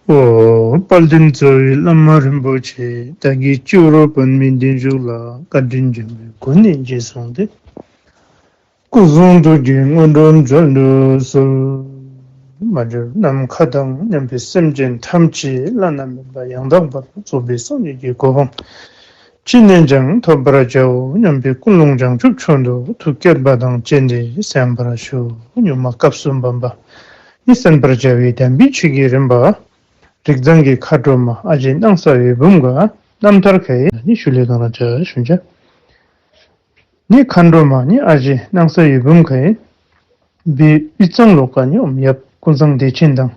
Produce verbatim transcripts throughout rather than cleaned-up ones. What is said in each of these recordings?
ཨོ། དཔལ་ལྡན་རྩ་བའི་བླ་མ་རིན་པོ་ཆེ། བདག་གིས་སྤྱི་བོར་པདྨའི་གདན་བཞུགས་ལ། བཀའ་དྲིན་འཇོམས་པའི་སྒོ་ནས་རྗེས་བཟུང་སྟེ། སྐུ་གསུང་ཐུགས་ཀྱི་དངོས་གྲུབ་མཛོད་དུ་གསོལ། མ་གྱུར་ནམ་མཁའ་དང་མཉམ་པའི་སེམས་ཅན་ཐམས་ཅད་བླ་ན་མེད་པ་ཡང་དག་པར་རྫོགས་པའི་སངས་རྒྱས་ཀྱི་གོ་འཕང་ཅི་ནས་ཀྱང་ཐོབ་པར་བྱའོ་སྙམ་པའི་ཀུན་སློང་བྱང་ཆུབ་མཆོག་ཏུ་ཐུགས་བསྐྱེད་པ་དང་བཅས་ཏེ་གསན་པར་ཞུ། མྱུར་མ་སྐབས་སུ་བབ་པ། ནི་གསན་པར་བྱ་བའི་དམ་པའི་ཆོས་ཀྱི་རིམ་པ། རིགས་བཟང་གི་མཁའ་འགྲོ་མ་ཨ་ཞེ་སྣང་ས་འོད་འབུམ་ག་རྣམ་ཐར་ཁའི་ནི་ཞུ་ལེ་གང་ར་བྱ་ཞུན་བྱ། ནི་མཁའ་འགྲོ་མ་ནི་ཨ་ཞེ་སྣང་ས་འོད་འབུམ་ཁའི་བི་དབུས་གཙང་ལོགས་ཀ་ནི་ཨོམ་ཡབ་ཀུན་བཟང་བདེ་ཆེན་དང་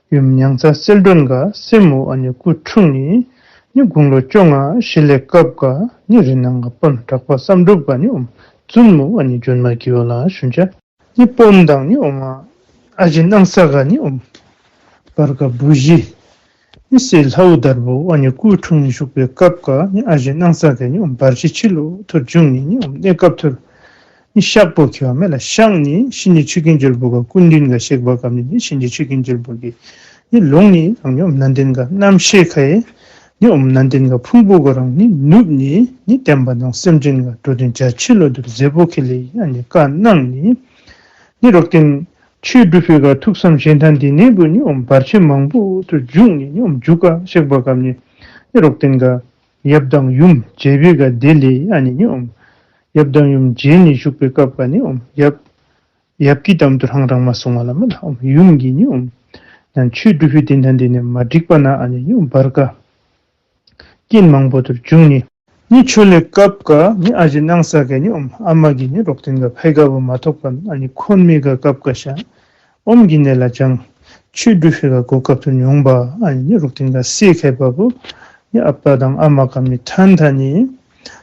ཡུམ་མྱང་ཚ་གསལ་སྒྲོན་ག་སྲས་མོ་ཨ་ནི་སྐུ་འཁྲུངས་ནི་ནི་དགུང་ལོ་བཅོ་ལྔ་བཞེས་ལེ་སྐབས་ག་ནི་རི་ནང་ག་དཔོན་གྲགས་པ་བསམ་གྲུབ་ག་ནི་ཨོམ་བཙུན་མོ་ཨ་ནི་ལྗོན་མ་གི་ཝ་ལ་ཞུན་བྱ། ནི་དཔོན་དང་ནི་ཨོམ་ཨ་ཞེ་སྣང་ས་ག་ནི་ཨོམ་བར་ག་བུ་གཞི་ནི་སྲས་ལྷའུ་དར་པོ་ཨ་ནི་སྐུ་འཁྲུངས་ནི་བཞུགས་པའི་སྐབས་ག་ནི་ཨ་ཞེ་སྣང་ས་ག་ནི་ཨོམ་བར་ཆད་ཆི་ལོ་ཐུར་བྱུང་ནི་ནི་ཨོམ་གནས་སྐབས་ཐུར་ནི་གཤགས་པོ་ཁེ་བ་མེ་ལ་གཤགས་ནི་གཤིན་རྗེ་ཆོས་ཀུན་རྒྱལ་པོ་ག་སྐུ་མདུན་ག་གཤེགས་པ་ག་ནི་ནི་གཤིན་རྗེ་ཆོས་ཀུན་རྒྱལ་པོ་གི་ནི་ལོང་ནི་རང་ནི་ཨོམ་ནན་ཏན་ག་རྣམ་ཤེས་ཁའི་ནི་ཨོམ་ནན་ཏན་ག་ཕུང་པོ་ག་རང་ནི་ནུབ་ནི་ནི་བསྟན་པ་དང་སེམས་ཅན་ག་འགྲོ་དོན་རྒྱ་ཆེ་ལོ་དུར་མཛད་པོ་ཁེ་ལེ་ཨ་ནི་བཀའ་གནང་ནི་ནི་རོག་དེན་ཆོས་སྒྲུབ་པའི་ག་ཐུགས་བསམ་བཞེས་ཐང་འདི་ནས་བུ་ནི་ཨོམ་བར་ཆད་མང་པོ་དུ་འབྱུང་ནི་ནི་ཨོམ་འཇུག་ག་གཤེགས་པ་གམ་ནི་ནི་རོག་དེན་ག་ཡབ་དང་ཡུམ་མཇལ་བའི་ག་དེ་ལེ་ཨ་ནི་ནི་ཨོམ་ཡབ་དང་ཡུམ་མཇལ་ནི་བཞུགས་པའི་སྐབས་ག་ནི་ཨོམ་ཡབ་ཡབ་ཀྱི་གཏམ་དུ་རང་རང་མ་གསུང་བ་ལ་མ་ལ་ཨོམ་ཡུམ་གྱི་ནི་ཨོམ་ནང་ཆོས་སྒྲུབ་པའི་དེ་ཐང་འདི་ནས་མ་འགྲིག་པ་ན་ཨ་ནི་ནི་ཨོམ་བར་ག་རྐྱེན་མང་པོ་དུ་འབྱུང་ནི། ནི་ཆོས་ལས་སྐབས་ག་ནི་ཨ་ཞེ་སྣང་ས་ག་ནི་ཨོམ་ཨ་མ་གི་ནི་རོག་དེན་ག་ཕའི་ག་བུ་མ་ཐོག་པ་ཨ་ནི་ཁོན་མི་ག་སྐབས་ག་ཤ་ཨོམ་གི་ནས་ལ་ཅང་ཆོས་སྒྲུབ་ཤེས་ག་གོ་སྐབས་དུ་མྱོང་བ་ཨ་ནི་ནི་རོག་དེན་ག་སྲས་ཁའི་པ་བུ་ནི་ཨ་པ་དང་ཨ་མ་གམ་ནི་ཐན་ཐ་ནི་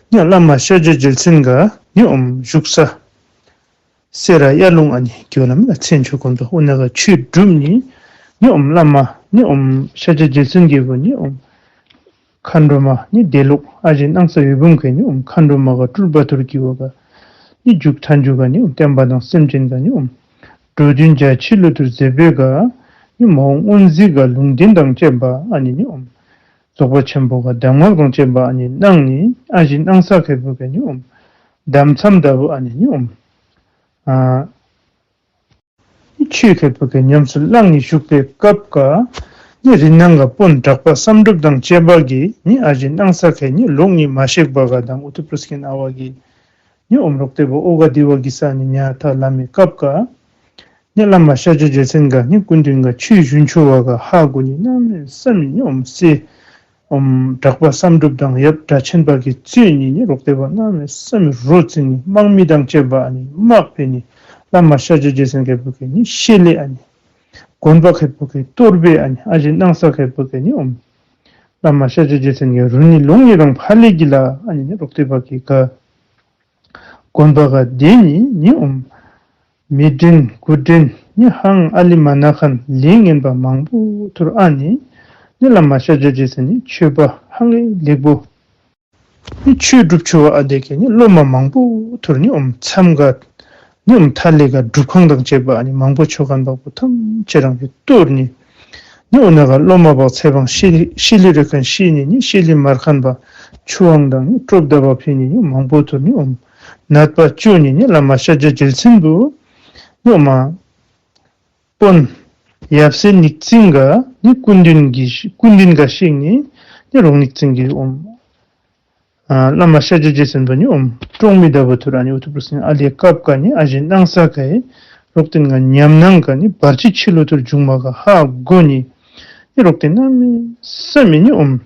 ནི་བླ་མ་ཤཱཀྱ་རྗེ་བཙུན་ག་ནི་ཨོམ་བཞུགས་ས་སེ་ར་ཡར་ལུང་ཨ་ནི་གི་ཝ་ལ་མ་ལ་མཚན་མཆོག་དགོན་པ་ཨོ་ན་ག་ཆོས་སྒྲུབ་ནི་ནི་ཨོམ་བླ་མ་ནི་ཨོམ་ཤཱཀྱ་རྗེ་བཙུན་གྱི་བུ་ནི་ཨོམ་མཁའ་འགྲོ་མ་ནི་བདེ་ལུགས་ཨ་ཞེ་སྣང་ས་འོད་འབུམ་ག་ནི་ཨོམ་མཁའ་འགྲོ་མ་ག་སྤྲུལ་པ་ཐུར་གི་ཝ་ག་ནི་འཇུག་ཐང་འཇུག་ག་ནི་ཨོམ་བསྟན་པ་དང་སེམས་ཅན་ག་ནི་ཨོམ་འགྲོ་དོན་རྒྱ་ཆེ་ལོ་ཐུར་མཛད་པའི་ག་ནི་མ་འོངས་མངོན་གཟིགས་ག་ལུང་བསྟན་དང་བཅས་པ་ཨ་ནི་ནི་ཨོམ་རྫོགས་པ་ཆེན་པོ་ག་གདམས་ངག་དང་བཅས་པ་ཨ་ནི་གནང་ནི་ཨ་ཞེ་སྣང་ས་ཁའི་བུ་ག་ནི་ཨོམ་གདམས་མཚམས་ད་བུ་ཨ་ནི་ནི་ཨོམ་ཨ་ཆོས་ཁའི་བུ་ག་ཉམས་སུ་བླངས་ནི་བཞུགས་པའི་སྐབས་ག་ནི་རི་ནང་ག་དཔོན་གྲགས་པ་བསམ་གྲུབ་དང་བཅས་པ་གི་ནི་ཨ་ཞེ་སྣང་ས་ཁའི་ནི་ལོང་ནི་མ་གཤེགས་པ་ག་དང་ཨུ་ཐུ་པྲུ་སྐིན་ཨ་བ་གི་ནི་ཨོམ་རོག་ཏེ་བོ་ཨོ་ག་དི་བ་གི་ས་ནི་ཉ་ཐ་ལ་མི་སྐབས་ག་ནི་བླ་མ་ཤཱཀྱ་རྗེ་བཙུན་ག་ནི་སྐུ་མདུན་ག་ཆོས་ཞུན་ཆོ་བ་ག་ཧ་གོ་ནི་གནམ་མེད་ས་མེད་ནི་ཨོམ་སེ་ཨོམ་གྲགས་པ་བསམ་གྲུབ་དང་ཡབ་སྒྲ་ཆེན་པ་གི་རྩོད་ནི་ནི་རོག་ཏེ་བ་གནམ་མེད་ས་མེད་རོ་རྩེ་ནི་དམག་མི་དང་བཅས་པ་ཨ་ནི་དམག་ཕེ་ནི་བླ་མ་ཤཱཀྱ་རྗེ་བཙུན་ཁའི་བུ་ག་ནི་ཤེ་ལེ་ཨ་ནི་དགོན་པ་ཁའི་བུ་ག་གཏོར་བེ་ཨ་ནི་ཨ་ཞེ་སྣང་ས་ཁའི་བུ་ག་ནི་ཨོམ་བླ་མ་ཤཱཀྱ་རྗེ་བཙུན་ག་རུ་ནི་ལོང་ནི་རང་ཕ་ལེ་གི་ལ་ཨ་ནི་ནི་རོག་ཏེ་བ་གི་ག་དགོན་པ་ག་དེ་ནི་ནི་ཨོམ་མི་དྲན་དགུ་དྲན་ནི་ཧང་ཨ་ལི་མ་ན་ཁན་ལས་ངན་པ་མང་པོ་ཐུར་ཨ་ནི་ནི་བླ་མ་ཤཱཀྱ་རྗེ་བཙུན་ནི་ཆོས་པ་ཧང་ཨེ་ལེགས་པོ་ནི་ཆོས་སྒྲུབ་ཆོ་བ་ཨ་དེ་ག་ནི་སློབ་མ་མང་པོ་ཐུར་ནི་ཨོམ་མཚམས་ག་ནི་ཨོམ་ཐ་ལེ་ག་སྒྲུབ་ཁང་དང་བཅས་པ་ཨ་ནི་མང་པོ་ཆོ་ཁན་པ་པོ་ཐམས་ཅད་རང་གི་གཏོར་ནི་ནི་ཨོ་ན་ག་སློབ་མ་བག་ཚེ་བང་ཤི་ལི་རེ་ཁན་ཤི་ནི་ནི་ཤི་ལི་མར་ཁན་པ་ཆུ་ཝང་དང་ནི་ཀྲོབ་ད་བ་ཕི་ནི་ནི་མང་པོ་ཐུར་ནི་ཨོམ་ནད་པ་བཅོ་ནི་ནི་བླ་མ་ཤཱཀྱ་རྗེ་བཙུན་བུ་ནི་ཨོ་མ་དཔོན་ཡབ་སྲས་ཉིག་ཙིང་ག་ནི་སྐུ་མདུན་གྱི་སྐུ་མདུན་ག་གཤེགས་ནི་ནི་རོག་ཉིག་ཙིང་གི་ཨོམ་ཨ་བླ་མ་ཤཱཀྱ་རྗེ་བཙུན་པ་ནི་ཨོམ་ཀྲོང་མི་ད་བུ་ཐུར་ཨ་ནི་ཨུ་ཐུ་པྲུ་སིང་ཨ་ལི་ཡ་སྐབས་ག་ནི་ཨ་ཞེ་སྣང་ས་ཁའི་རོག་ཏེན་ག་ཉམས་སྣང་ག་ནི་བར་ཆད་ཆི་ལོ་ཐུར་འབྱུང་མ་ག་ཧ་གོ་ནི་ནི་རོག་ཏེན་གནམ་མེད་ས་མེད་ནི་ཨོམ་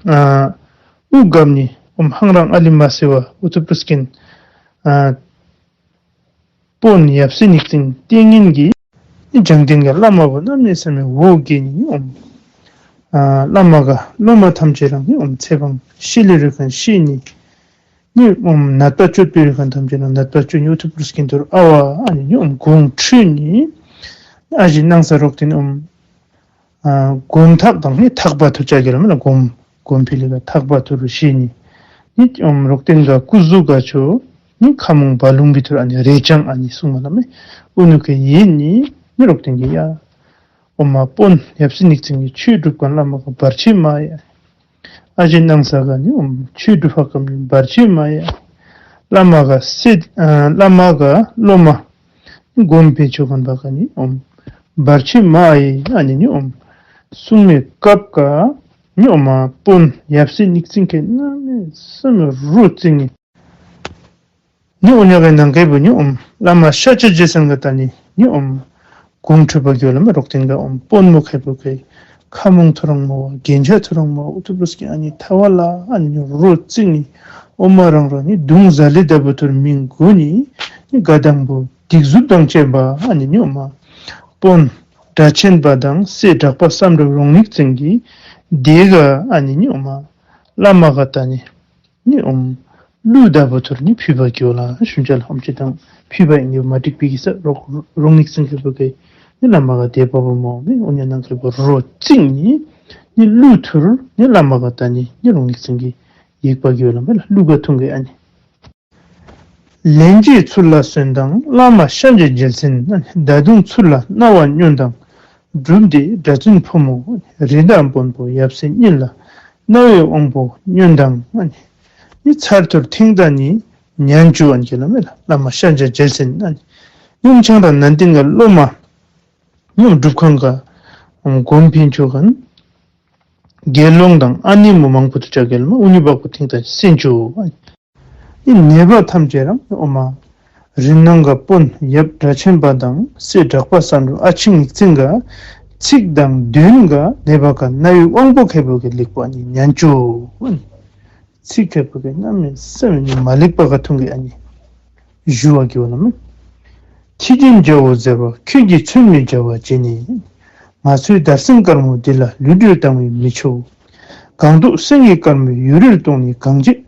ཨ་དབུགས་འགབ་ནི་ཨོམ་ཧང་རང་ཨ་ལི་མ་སེ་བ་ཨུ་ཐུ་པྲུ་སིང་ཨ་དཔོན་ཡབ་སྲས་ཉིག་ཙིང་ཏེ་ངིན་གྱི་ནི་བྱང་ཏེན་ག་བླ་མ་བུ་གནམ་མེད་ས་མེད་འོ་གེ་ནི་ཨོམ་ཨ་བླ་མ་ག་སློབ་མ་ཐམས་ཅད་རང་ནི་ཨོམ་ཚེ་བང་ཤི་ལི་རུ་ཁན་ཤི་ནི་ནི་ཨོམ་ནད་པ་བཅོ་པི་རུ་ཁན་ཐམས་ཅད་རང་ནད་པ་བཅོ་ནི་ཨུ་ཐུ་པྲུ་སིང་ཐུར་ཨ་བ་ཨ་ནི་ནི་ཨོམ་གོང་ཁྲུས་ནི་ཨ་ཞེ་སྣང་ས་རོག་ཏེན་ཨོམ་ཨ་གོམ་ཐག་དང་ནི་ཐག་པ་ཐུར་ཆ་གི་ལ་མ་ན་གོམ་གོམ་ཕི་ལི་ག་ཐག་པ་ཐུར་རུ་ཤེས་ནི་ནི་ཨོམ་རོག་ཏེན་ག་སྐུ་གཟུགས་ག་ཆོ་ནི་ཁ་མོང་བ་ལུང་བི་ཐུར་ཨ་ནི་རེ་ཅང་ཨ་ནི་སུང་མ་ལ་མེ་ཨུ་ནུ་ཁེ་ཡེ་ནི་ནི་རོག་ཏེན་གི་ཡ་ ཨོ་མ་དཔོན་ཡབ་སྲས་གཉིས་བརྩེགས་ཀྱིས་ཆོས་སྒྲུབ་མཁན་བླ་མ་ག་བར་ཆད་མ་ཡ། ཨ་ཞེ་སྣང་ས་ག་ནི་ཨོ་མ་ཆོས་སྒྲུབ་པ་གམ་ནི་བར་ཆད་མ་ཡ། བླ་མ་ག་སྲས་ཨ་བླ་མ་ག་སློབ་མ་སྒོམ་ཕན་ཆོ་མཁན་བ་ག་ནི་ཨོ་མ་བར་ཆད་མ་ཡ། ཨ་ནི་ནི་ཨོ་མ་གསུང་མི་སྐབས་ག་ནི་ཨོ་མ་དཔོན་ཡབ་སྲས་གཉིས་བརྩེགས་ཀྱིས་གནམ་མེད་ས་མེད་རོ་བརྩིགས་ནི། ནི་ཨོ་ཉ་ག་ནང་གི་བུ་ནི་ཨོ་མ་བླ་མ་ཤཱཀྱ་རྗེ་བཙུན་ག་ད་ནི་ནི་ཨོ་མ་དགོངས་ཁྲེལ་བ་གི་ཝ་ལ་མ་རོག་ཏིང་ག་ཨོ་མ་དཔོན་མོ་ཁེ་བུ་ཁེ་ཁ་མོང་ཐོ་རངས་མོ་བ་རྒྱན་ཆ་ཐོ་རངས་མོ་བ་ཨུ་ཐུ་བུ་སྐྱེ་ཨ་ནི་ཐ་བ་ལ་ཨ་ནི་རོ་བརྩིགས་ནི། ཨོ་མ་རང་རང་ནི་གདུང་ཟ་ལི་ད་བུ་ཐུར་མིང་གུ་ནི་ནི་ག་དང་བུ་སྡིགས་མཛུབ་དང་བཅས་པ་ཨ་ནི་ནི་ཨོ་མ་དཔོན་སྒྲ་ཆེན་པ་དང་སྲས་གྲགས་པ་བསམ་གྲུབ་རོང་མིག་བརྩེགས་ཀྱིས་དེ་ག་ཨ་ནི་ནི་ཨོ་མ་བླ་མ་ག་ད་ནི་ནི་ཨོ་མ་གླུ་ད་བུ་ཐུར་ནི་ཕུལ་བ་གི་ཝ་ལ་ཤུན་ཅ་ལ་ཨོ་མ་ཅི་དང་ཕུལ་བ་ཨིན་ནི་མ་འགྲིག་པའི་གི་ས་རོག་རོང་མིག་བརྩེགས་ཀྱི་བུ་གེ་ནི་བླ་མ་ག་དད་པ་བུ་མོ་མེ་ཨོ་ཉ་ནང་གི་བུ་རོ་བརྩིགས་ནི་ནི་གླུ་ཐུར་ནི་བླ་མ་ག་ད་ནི་ནི་རོང་མིག་བརྩེགས་ཀྱིས་ཡིག་པ་གི་ཝ་ལ་མེ་ལ་གླུ་ག་ཐུང་གི་ཨ་ནི། ལན་གཅིག་ཚུར་ལ་གསོན་དང་བླ་མ་ཤཱཀྱ་རྗེ་བཙུན། ད་དུང་ཚུར་ལ་སྣང་བ་སྨྱོན་དང་སྒྲུབ་སྡེ་གྲྭ་བཙུན་ཕོ་མོ། རི་དྭགས་དཔོན་པོ་ཡབ་སྲས་གཉིས་ལ་སྣང་བའི་དབང་པོ་སྨྱོན་དང་། ཨ་ནི་ནི་ཚར་ཐུར་ཐེངས་ད་ནི་ཉན་བཅུག་ཨན་གི་ལ་མེ་ལ་བླ་མ་ཤཱཀྱ་རྗེ་བཙུན། ཨ་ནི་ཡུམ་ཆང་ར་ནན་ཏན་ག་སློབ་མ་ཡུམ་སྒྲུབ་ཁང་ག་སྒོམ་ཕན་ཆོ་མཁན་དགེ་སློང་དང་ཨ་ནེ་མོ་མང་པོ་ཐུར་ཆ་གི་ལ་མེ་ཨུ་ནི་བ་གུ་ཐེངས་ད་སེན་བཅུག་ཨ་ནི། ནི་ནད་པ་ཐམས་ཅད་རང་ཨོ་མ་རི་ནང་ག་དཔོན་ཡབ་སྒྲ་ཆེན་པ་དང་སྲས་གྲགས་པ་བསམ་གྲུབ་ཨ་ཆེན་གཉིས་བརྩེགས་ག་ཚིག་དང་དོན་ག་ནད་པ་ག་རྣ་བའི་དབང་པོ་ཁེ་བུ་གེ་ལེགས་པ་ནི་ཉན་བཅུག། ཚིག་ཁེ་བུ་གེ་གནམ་མེད་ས་མེད་ནི་མ་ལེགས་པ་ག་ཐུང་གི་ཨ་ནི་ཞུ་བ་གི་ཝ་ལ་མེ། ཁྱི་རྒན་རྒྱལ་པོ་ཟེར་བ་ཁྱོད་ཀྱིས་མཚོན་མི་བྱ་བ་བྱས་ནས། ང་ཚོའི་དར་སེང་དཀར་མོ་འདི་ལ་ལུས་འབྲེལ་བཏང་བས་མི་ཆོག། གང་དུ་སེང་གེ་དཀར་མོའི་ཡུ་རེར་གཏོང་ནས་གང་བྱེད།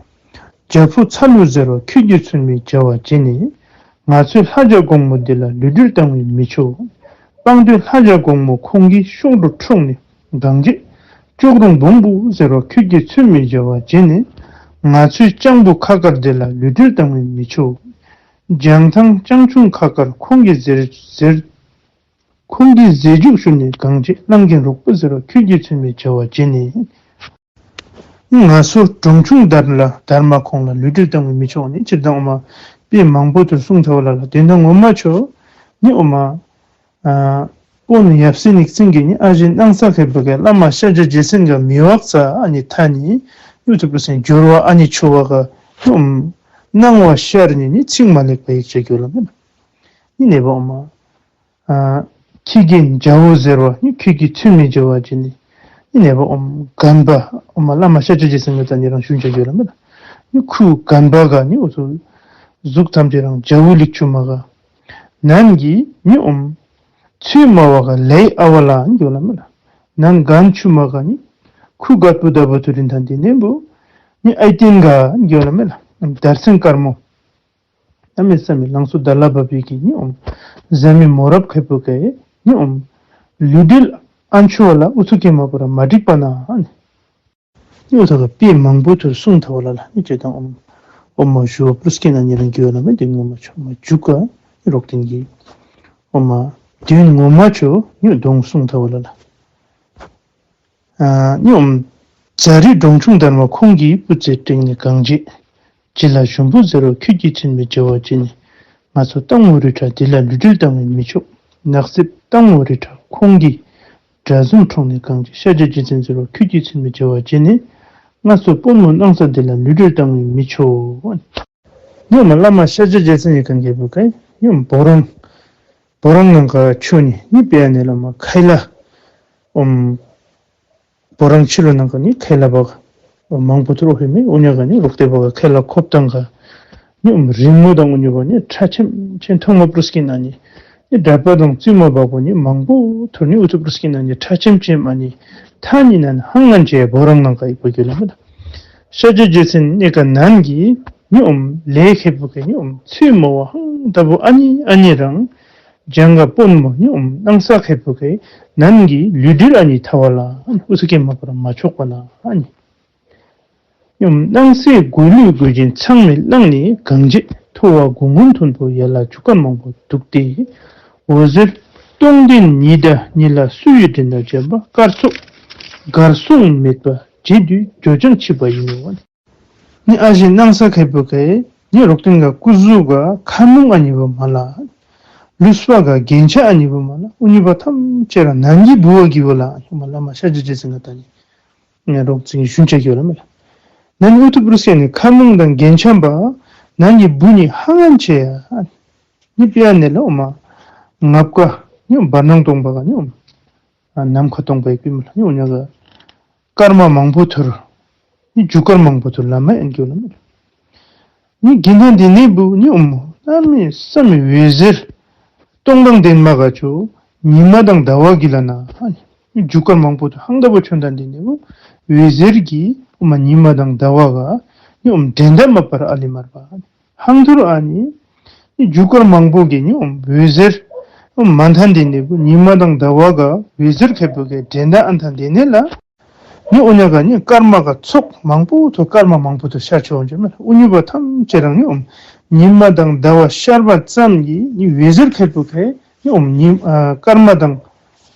རྒྱ་ཕོ་ཚ་ལུ་ཟེར་བ་ཁྱོད་ཀྱིས་མཚོན་མི་བྱ་བ་བྱས་ནས། ང་ཚོའི་ལྷ་བྱ་གོང་མོ་འདི་ལ་ལུས་འབྲེལ་བཏང་བས་མི་ཆོག། སྤང་སྟོད་ལྷ་བྱ་གོང་མོ་ཁོང་གི་གཤོག་སྒྲོ་འཕྲོག་ནས་གང་བྱེད། ཅོག་རོང་བོང་བུ་ཟེར་བ་ཁྱོད་ཀྱིས་མཚོན་མི་བྱ་བ་བྱས་ནས། ང་ཚོའི་སྤྱང་བུ་ཁ་དཀར་འདི་ལ་ལུས་འབྲེལ་བཏང་བས་མི་ཆོག། བྱང་ཐང་སྤྱང་ཆུང་ཁ་དཀར་ཁོང་གི་ཟེར་ཟེར། ཁོང་གི་ཟས་རྒྱུག་ཞུ་ནས་གང་བྱེད། གླང་རྒན་རོག་པོ་ཟེར་བ་ཁྱོད་ཀྱིས་མཚོན་མི་བྱ་བ་བྱས་ནས། ང་ཚོ་འབྲོང་ཆུང་དར་ལ་དར་མ་ཁོང་ལ་ལུས་འབྲེལ་བཏང་བས་མི་ཆོག་ནི་སྤྱིར་བཏང་ཨོ་མ་དཔེ་མང་པོ་ཐུར་གསུངས་ཐལ་བ་ལ་ལ་དོན་དག་ངོ་མ་ཆོ་ནི་ཨོ་མ་ཨ་དཔོན་ཡབ་སྲས་གཉིས་བརྩེགས་ཀྱིས་ནི་ཨ་ཞེ་སྣང་ས་ཁེ་བུ་གེ་བླ་མ་ཤཱཀྱ་རྗེ་བཙུན་ག་མི་བག་ཚ་ཨ་ནི་ཐ་ནི་ཡུ་ཐུབ་པ་སེང་འབྱོར་བ་ཨ་ནི་ཆོ་བ་ག་ཨོ་མ་སྣང་བ་ཤར་ནི་ནི་ཚིག་མ་ལེགས་པ་ཡིག་ཆ་གི་ཝ་ལ་མེ་ལ་ནི་ནད་པ་ཨོ་མ། ཨ་ཁྱི་རྒན་རྒྱ་བོ་ཟེར་བ་ནི་ཁྱོད་ཀྱིས་མཚོན་མི་བྱ་བ་བྱས་ནས། ནི་ནད་པ་ཨོ་མ་རྒན་པ་ཨོ་མ་བླ་མ་ཤཱཀྱ་རྗེ་བཙུན་ག་ད་ནི་རང་ཞུན་ཆ་གི་ཝ་ལ་མེ་ལ། ནི་ཁུ་རྒན་པ་ག་ནི་ཨུ་ཚུ་གཟུགས་ཐམས་ཅད་རང་རྒྱ་བོ་ལིག་ཆུ་མ་ག། ནན་གྱིས་ནི་ཨོ་མ་ཚུལ་མ་བ་ག་ལའི་ཨ་བ་ལ་ཨན་གི་ཝ་ལ་མེ་ལ། ནན་རྒན་ཆུ་མ་ག་ནི་ཁུ་རྒད་པོ་ད་བུ་ཐུ་རིན་ཐང་དེ་ནས་བུ་ནི་ཨའི་ཏེན་ག་ཨན་གི་ཝ་ལ་མེ་ལ། དར་སེང་དཀར་མོ། གནམ་མེད་ས་མེད་ལང་ཚོ་དར་ལ་བབས་པའི་གི་ནི་ཨོ་མ་བཟའ་མི་མོ་རབས་ཁེ་བུ་གེ་ནི་ཨོ་མ་ལུས་འབྲེལ་ཨན་ཆོ་བ་ལ་ཨུ་ཚུགས་ཀྱིས་མ་པ་ར་མ་འགྲིག་པ་ན་ཨ་ནི་ནི་ཨོ་ཐ་ག་དཔེ་མང་པོ་ཐུར་གསུངས་ཐལ་བ་ལ་ལ་ནི་ཅེ་དང་ཨོ་མ་ཨོ་མ་ཞུ་བ་པུ་རུ་སྐྱེ་ན་ནི་རང་གི་ཝ་ལ་མེ་དེ་ངོ་མ་ཆོ་མ་འཇུག་ག་ནི་རོག་ཏིང་གི་ཨོ་མ་དོན་ངོ་མ་ཆོ་ནི་གདོང་གསུངས་ཐལ་བ་ལ་ལ། ཨ་ནི་ཨོ་མ་ཛ་རི་འབྲོང་ཆུང་དར་མ་ཁོང་གིས་སྤུ་རྩེ་སྤྲེང་ནས་གང་བྱེད། བྱི་ལ་ཞུམ་བུ་ཟེར་བ་ཁྱོད་ཀྱིས་མཚོན་མི་བྱ་བ་བྱས་ནས། ང་ཚོ་སྟག་མོ་རི་བྲག་འདི་ལ་ལུས་འབྲེལ་བཏང་བས་མི་ཆོག། ནགས་གསེབ་སྟག་མོ་རི་བྲག་ཁོང་གིས་དགྲ་འཛུམ་འཕྲོག་ནས་གང་བྱེད། ཤཱཀྱ་རྗེ་བཙུན་ཟེར་བ་ཁྱོད་ཀྱིས་མཚོན་མི་བྱ་བ་བྱས་ནས། ང་ཚོ་དཔོན་མོ་སྣང་ས་འདི་ལ་ལུས་འབྲེལ་བཏང་བས་མི་ཆོག། ནི་ཨོ་མ་བླ་མ་ཤཱཀྱ་རྗེ་བཙུན་ཡི་གང་གི་བུ་ག་ནི་ཨོ་མ་བོ་རང་བོ་རང་ནང་ག་ཆོ་ནི་ནི་དཔེ་ཨ་ནི་ལ་མ་ཁའི་ལ་ཨོ་མ་བོ་རང་ཕྱི་ལོ་ནང་ག་ནི་ཁའི་ལ་བ་ག་མང་པོ་ཐུར་ཨོ་ཧེ་མེ་ཨུ་ཉ་ག་ནི་རོག་ཏེ་བ་ག་ཁའི་ལ་ཁོབ་ཏང་ག་ནི་ཨོ་མ་རིང་མོ་དང་ཨུ་ཉ་བ་ནི་ཁྲ་ཆེམ་ཆེམ་ཐོང་མ་པུ་རུ་སྐྱེ་ན་ནི་ནི་དྲ་པ་དང་བཙུན་མ་བ་ག་ནི་མང་པོ་ཐུར་ནི་ཨུ་ཐུ་པུ་རུ་སྐྱེ་ན་ནི་ཁྲ་ཆེམ་ཆེམ་ཨ་ནི་ཐ་ནི་ན་ནི་ཧང་ངན་ཅེ་བོ་རང་ནང་ག་ཡི་བ་གི་ལ་མེ་ད། ཤཱཀྱ་རྗེ་བཙུན་ནི་ག་ནན་གྱིས་ནི་ཨོ་མ་ལས་ཁེ་བུ་ག་ནི་ཨོ་མ་ཚུལ་མ་བ་ཧང་ད་བུ་ཨ་ནི་ཨ་ནི་རང་། ལྗང་ག་དཔོན་མོ་ནི་ཨོ་མ་སྣང་ས་ཁེ་བུ་ག་ནན་གྱིས་ལུས་འབྲེལ་ཨ་ནི་ཐ་བ་ལ་ཨུ་ཚུགས་ཀྱིས་མ་པ་ར་མ་ཆོག་པ་ན་ཨ་ནི། ནི་ཨོ་མ་སྣང་སའི་གོས་ལུས་གོས་ཆེན་ཚང་མས་བླངས་ནས་གང་བྱེད། མཐོ་བ་གུང་གུང་མཐོན་པོ་ཡར་ལ་རྒྱུག་མཁན་མང་པོ་འདུག་སྟེ། འོད་ཟེར་ཏོ་ སྟོང་ལྡན་ཉི་ཟླ་ཉིད་ལ་བསུ་བའི་འགྲན་ཟླ་འཇམ་པ། སྐར་ཚོགས་གར་སོང་མེད་པ་བརྗེད་དུས་འགྱོད་ཀྱང་འཆི་བ་ཡིན་ནོ། ནི་ཨ་ཞེ་སྣང་ས་ཁེ་པོ་ཀེ་ནི་རོག་ཏིང་ག་སྐུ་གཟུགས་ག་ཁ་རྨུགས་ཨ་ནི་བ་མ་ལ། ལུས་པ་ག་རྒྱན་ཆ་ཨ་ནི་བ་མ་ལ། ཨུ་ནི་བ་ཐམས་ཅད་ར་ནན་གྱིས་འབུ་བ་གི་བ་ལ་ཧེ་མ་བླ་མ་ཤཱཀྱ་རྗེ་བཙུན་ག་ད་ནི་ནི་རོག་ཏིང་ཞུན་ཆ་གི་བ་ལ་མ་ལ། ནན་ཨུ་ཐུ་པུ་རུ་སྐྱེ་ནི་ཁ་རྨུགས་དང་རྒྱན་ཆ་བ་ནན་གྱིས་འབུ་ནི་ཧ་ངན་ཆེ་ཡ། ནི་པི་ཡ་ནི་ལ་ཨོ་མ་ངབ་ཀ་ནི་བར་སྣང་སྟོང་པ་ག་ནི་ཨོ་མ་ནམ་མཁའ་སྟོང་པའི་པི་མ་ལ་ནི་ཨོ་ཉ་ག་སྐར་མ་མང་པོ་ཐུར། ནི་རྒྱུ་སྐར་མང་པོ་ཐུར་ལ་མ་ཨན་གྱོ་ལ་མེ། ནི་གི་ན་འདི་ནི་བུ་ནི་ཨོ་མོ་ན་མི་ས་མི་འོད་ཟེར་སྟོང་དང་ལྡན་མ་ག་ཆོ་ཉི་མ་དང་ཟླ་བ་གི་ལ་ན། ནི་རྒྱུ་སྐར་མང་པོ་ཐུར་ཧང་ད་བོ་ཆོན་དང་འདི་ནི་བུ་འོད་ཟེར་གྱི་ཨོ་མ་ཉི་མ་དང་ཟླ་བ་ག་ནི་ཨོ་མ་འགྲན་ཟླ་མ་པར་ཨ་ལི་མར་བ། ཧང་ཐུར་ཨ་ནི་ནི་རྒྱུ་སྐར་མང་པོ་གི་ནི་ཨོ་མ་འོད་ཟེར་ཨོ་མ་མཐའ་འདི་ནི་བུ་ཉི་མ་དང་ཟླ་བ་ག་འོད་ཟེར་ཁེ་པོ་ཀེ་འགྲན་ཟླ་ཨ་མཐའ་འདི་ནི་ལ། ནི་ཨོ་ཉ་ག་ནི་སྐར་མ་ག་ཚོགས་མང་པོ་ཐུར་སྐར་མ་མང་པོ་ཐུར་ཤར་ཆོ་འཇོ་མེ། ཨོ་ནི་བ་ཐམས་ཅད་རང་ནི་ཨོ་མ་ཉི་མ་དང་ཟླ་བ་ཤར་བ་ཙམ་གྱི་ནི་འོད་ཟེར་ཁེ་པོ་ཀེ་ནི་ཨོ་མ་ཉི་ཨ་སྐར་མ་དང་